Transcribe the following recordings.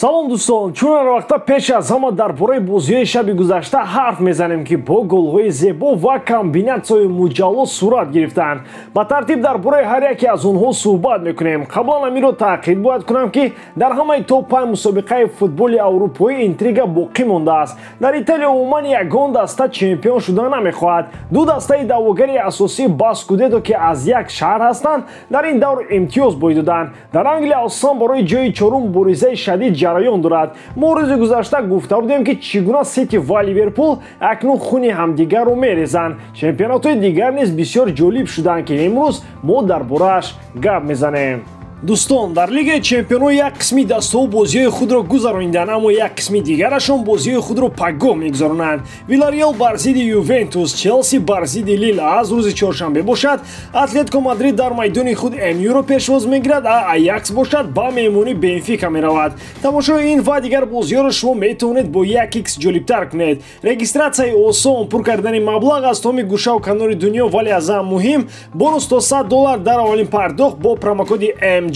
Салом дӯстон, чун ҳар вақта пеш аз ҳама дар бораи бозиҳои шаби гузашта ҳарф мезанем, ки бо голҳои зебо ва комбинатсияҳои муҷалло сурат гирифтанд. Ба тартиб дар бораи ҳар яке аз онҳо суҳбат мекунем. Қаблан амиро таъқид бояд кунам, ки дар ҳамаи топ-5 мусобиқаи футболи аврупоӣ интрига боқӣ мондааст. Дар Италия умуман ягон даста чемпион шуда намехоҳад. Ду дастаи даъвогари асосӣ ба Скудетто, ки аз як шаҳр ҳастанд, дар ин давр имтиёз бой доданд. Дар Англия асосан барои ҷои чорум муборизаи шадид ҷараён дорад. Мо рӯзи гузашта гуфта будем, ки чӣ гуна Сити ва Ливерпул акнун хуни ҳамдигарро мерезанд. Чемпионатҳои дигар низ бисёр ҷолиб шуданд, ки имрӯз мо дар борааш гап мезанем. Дӯстон, дар Лигаи чемпионҳо як қисми дастаҳо бозиҳои худро гузарониданд, аммо як қисми дигарашон бозиҳои худро пагоҳ мегузаронанд. Вилареал бар зидди Ювентус, Челси бар зидди Лил аз рӯзи чоршанбе бошад, Атлетико Мадрид дар майдони худ МЮ-ро пешвоз мегирад, а Аякс бошад ба меҳмонӣ Бенфика меравад. Тамошои ин ва дигар бозиҳоро шумо метавонед бо 1x ҷолибтар кунед. Регистратсияи осон, пур кардани маблағ аз томи гӯшаву канори дунё, вале аз ҳам муҳим бонус то $100 дар аввалин пардохт бо промокоди MG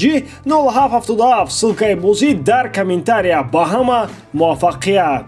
0777. Ссылкаи бозӣ дар комментария. Ба ҳама муваффақият.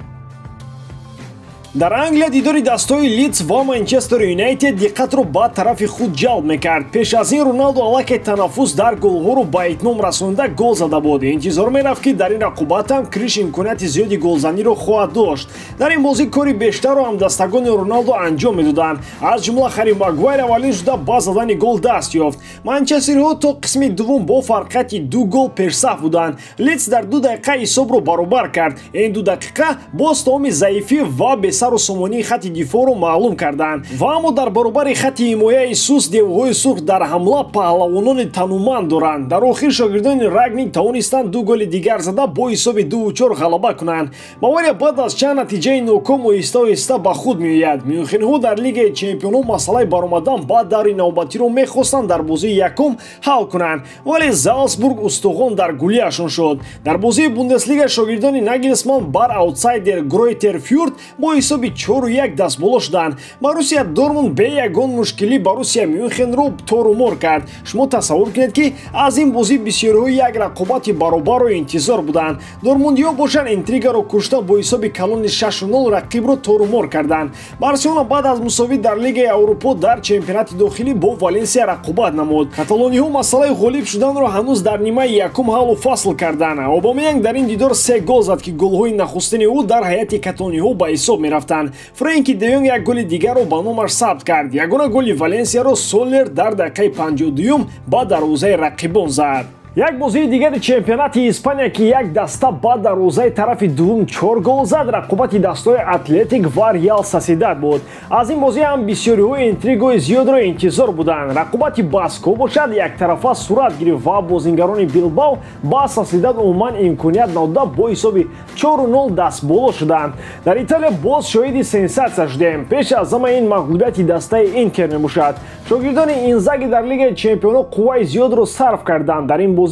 Дар Англия дидори дастҳои Лидс ва Манчестер Юнайтед диққатро ба тарафи худ ҷалб мекард. Пеш аз ин Роналдо аллакай танаффус дар голҳоро ба итмом расонда гол зада буд. Интизор мерафт, ки дар ин рақобат ҳам Криш имконияти зиёди голзаниро хоҳад дошт. Дар ин бозӣ кори бештарро ҳамдастагони Роналдо анҷом медоданд. Аз ҷумла Харри Магуайр аввалин шуда ба задани гол даст ёфт. Манчестериҳо то қисми дуввум бо фарқияти 2 гол пешсаф буданд. Лидс дар 2 дақиқа ҳисобро баробар кард. Ин 2 дақиқа боз таоми заифӣ ва бесару сомонии хати дифоъро маълум карданд. Ва аммо дар баробари хати ҳимояи сус девҳои сурх дар ҳамла паҳлавонони тануманд доранд. Дар охир шогирдони Рагник тавонистанд 2 голи дигар зада бо ҳисоби 2-4 ғалаба кунанд. Бавария баъд аз чанд натиҷаи ноком оҳиста оҳиста ба худ меояд. Мюнхенҳо дар Лигаи чемпионҳо масъалаи баромадан ба даври навбатиро мехостанд дар бозии якум ҳал кунанд, вале Залцбург устухон дар гулияшон шуд. Дар бозии Бундеслига шогирдони Нагелсман бар аутсайдер Гройтер Фюрт бо ҳисоби 4-1 дастболо шуданд. Боруссия Дортмунд бе ягон мушкилӣ Боруссия Мюнхенро торумор кард. Шумо тасаввур кунед, ки аз ин бозӣ бисёриҳо як рақобати баробарро интизор буданд. Дортмундиҳо бошанд интригаро кушта бо ҳисоби калони 6-0 рақибро торумор карданд. Барселона баъд аз мусовӣ дар Лигаи Аврупо дар чемпионати дохилӣ бо Валенсия рақобат намуд. Каталониҳо масъалаи ғолиб шуданро ҳанӯз дар нимаи якум ҳаллу фасл карданд. Обамеянг дар ин дидор 3 гол зад, ки голҳои нахустини ӯ дар ҳайати каталониҳо ба ҳисоб мерафтанд. Френки де Йонг як голи дигарро ба номаш сабт кард. Ягона голи Валенсияро Солер дар дақиқаи 52 ба дарвозаи рақибон зад. Як бозии дигари чемпионати Испания, ки як даста ба дарвозаи тарафи дуввум 4 гол зад, рақобати дастаҳои Атлетик ва Реал Сосьедад буд. Аз ин бозӣ ҳам бисёриҳо интригои зиёдро интизор буданд. Рақобати баско бошад яктарафа сурат гирифт ва бозингарони Билбао ба Сосьедад умуман имконият надода бо ҳисоби 4-0 дастболо шуданд. Дар Италия боз шоҳиди сенсатсия шудем. Пеш аз ҳама ин мағлубияти дастаи Интер мебошад. Шогирдони Инзаги дар Лигаи чемпионҳо қувваи зиёдро сарф карданд. Дар ин бозӣ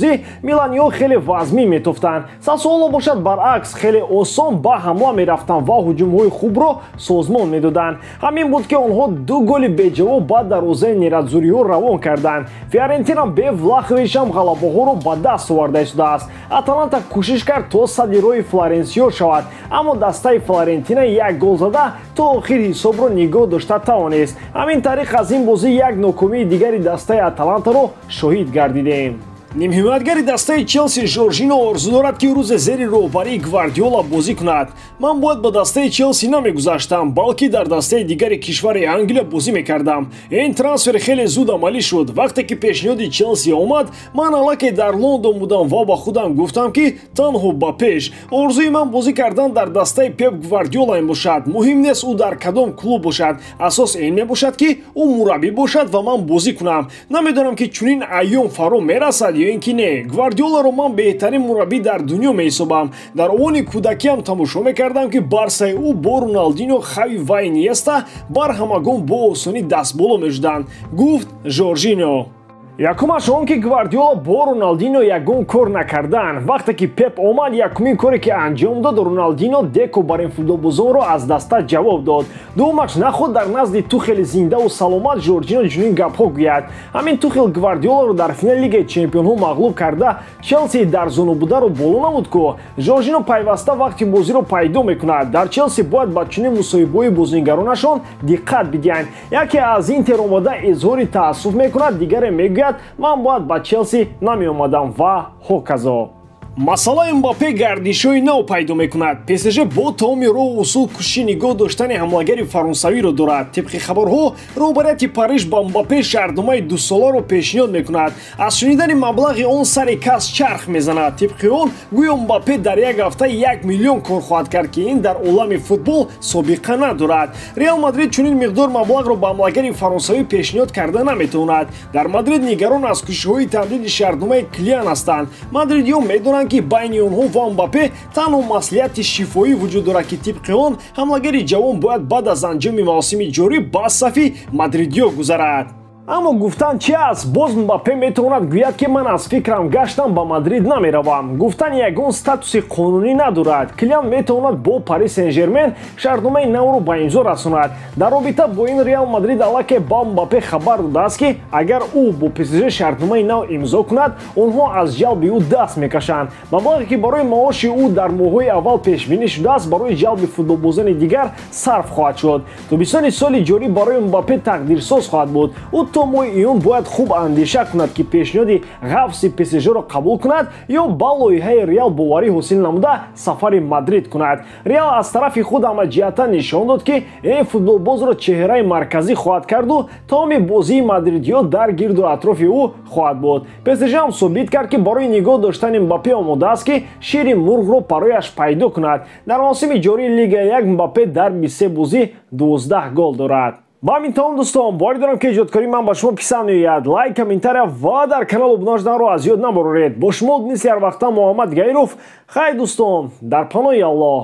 миланиҳо хеле вазмин метофтанд. Сасуоло бошад баръакс хеле осон ба ҳамла мерафтанд ва ҳуҷумҳои хубро созмон медоданд. Ҳамин буд, ки онҳо 2 голи беҷавоб ба дарвозаи нерадзуриҳо равон карданд. Фиорентина бе Влахович ҳам ғалабаҳоро ба даст оварда истодааст. Аталанта кӯшиш кард то садди роҳи Флоренсиё шавад, аммо дастаи Флорентина як гол зада то охир ҳисобро нигоҳ дошта тавонист. Ҳамин тариқ аз ин бозӣ як нокомии дигари дастаи Аталантаро шоҳид гардидем. Нимҳимоятгари дастаи Челси Жоржино орзу дорад, ки рӯзе зери роҳбарии Гвардиола бозӣ кунад. Ман бояд ба дастаи Челси намегузаштам, балки дар дастаи дигари кишвари Англия бозӣ мекардам. Ин трансфер хеле зуд амалӣ шуд. Вақте ки пешниҳоди Челси омад, ман аллакай дар Лондон будам ва ба худам гуфтам, ки танҳо ба пеш. Орзуи ман бозӣ кардан дар дастаи Пеп Гвардиола мебошад. Муҳим нест ӯ дар кадом клуб бошад. Асос ин мебошад, ки ӯ мураббӣ бошад ва ман бозӣ кунам. Намедонам, ки чунин айём фаро мерасад ё ин ки не. Гвардиоларо ман беҳтарин мураббӣ дар дунё меҳисобам. Дар овони кӯдакиам тамошо мекардам, ки Барсаи ӯ бо Роналдино, Хави ва Иньеста бар ҳамагон бо осонӣ дастболо мешуданд, гуфт Жоржино. Якумаш он ки Гвардиола бо Роналдино ягон кор накардан. Вақте ки Пеп омад, якумин коре ки анҷом дод, Роналдино Деко бар ин футболбозонро аз даста ҷавоб дод. Дуюмаш, наход дар назди Тухели зиндаву саломат Жорҷино чунин гапҳо гӯяд. Ҳамин Тухел Гвардиоларо дар финали Лигаи чемпионҳо мағлуб карда, Челси дар зону бударо боло намуд ку. Жоржино пайваста вақти бозиро пайдо мекунад. Дар Челси бояд ба чунин мусоҳибаҳои бозигаронашон диққат бидиҳанд. Яке аз Интер омада изҳори таассуф мекунад, дигаре мегӯяд: ман бояд ба Челси намеомадам ва ҳоказо. Масъалаи Мбаппе гардишҳои нав пайдо мекунад. ПСЖ бо тамоми роҳу усул кӯшиши нигоҳ доштани ҳамлагари фаронсавиро дорад. Тибқи хабарҳо, роҳбарияти Париж ба Мбаппе шартномаи дусоларо пешниҳод мекунад. Аз шунидани маблағи он сари кас чарх мезанад. Тибқи он, гӯё Мбаппе дар як ҳафта 1 миллион кор хоҳад кард, ки ин дар олами футбол собиқа надорад. Реал Мадрид чунин миқдор маблағро ба ҳамлагари фаронсавӣ пешниҳод карда наметавонад. Дар Мадрид нигарон аз кӯшишҳои тамдиди шартномаи Килиан ҳастанд. Мадридиён медонанд, ки байни онҳо ва Мбаппе танҳо маслиҳати шифоӣ вуҷуд дорад, ки тибқи он ҳамлагари ҷавон бояд баъд аз анҷоми мавсими ҷорӣ ба сафи мадридиё гузарад. Аммо гуфтан чи аст? Боз Мбаппе метавонад гӯяд, ки ман аз фикрам гаштам, ба Мадрид намеравам. Гуфтан ягон статуси қонунӣ надорад. Килиан метавонад бо Пари Сен-Жермен шартномаи навро ба имзо расонад. Дар робита бо ин Реал Мадрид аллакай ба Мбаппе хабар додааст, ки агар ӯ бо ПСЖ шартномаи нав имзо кунад, онҳо аз ҷалби ӯ даст мекашанд. Маблағе ки барои маоши ӯ дар моҳҳои аввал пешбинӣ шудааст, барои ҷалби футболбозони дигар сарф хоҳад шуд. Тобистони соли ҷорӣ барои Мбаппе тақдирсоз хоҳад буд. Ӯ то моҳи июн бояд хуб андеша кунад, ки пешниҳоди ғафси ПСЖ-ро қабул кунад ё ба лоиҳаи Реал боварӣ ҳосил намуда сафари Мадрид кунад. Реал аз тарафи худ ҳамаҷиҳата нишон дод, ки ин футболбозро чеҳраи марказӣ хоҳад карду тамоми бозии мадридиё дар гирду атрофи ӯ хоҳад буд. ПСЖ ҳам собит кард, ки барои нигоҳ доштани Мбаппе омода аст, ки шири мурғро барояш пайдо кунад. Дар мавсими ҷории Лига 1 Мбаппе дар 23 бозӣ 12 гол дорад. Ба ҳамин тамом, дӯстон, боварӣ дорам, ки эҷодкории ман ба шумо писанд меояд. Лайк, комментария ва дар канал обуна шуданро аз ёд набароред. Бо шумо мисли ҳар вақта Муҳаммад Гаиров. Хайр, дӯстон, дар паноҳи Аллоҳ.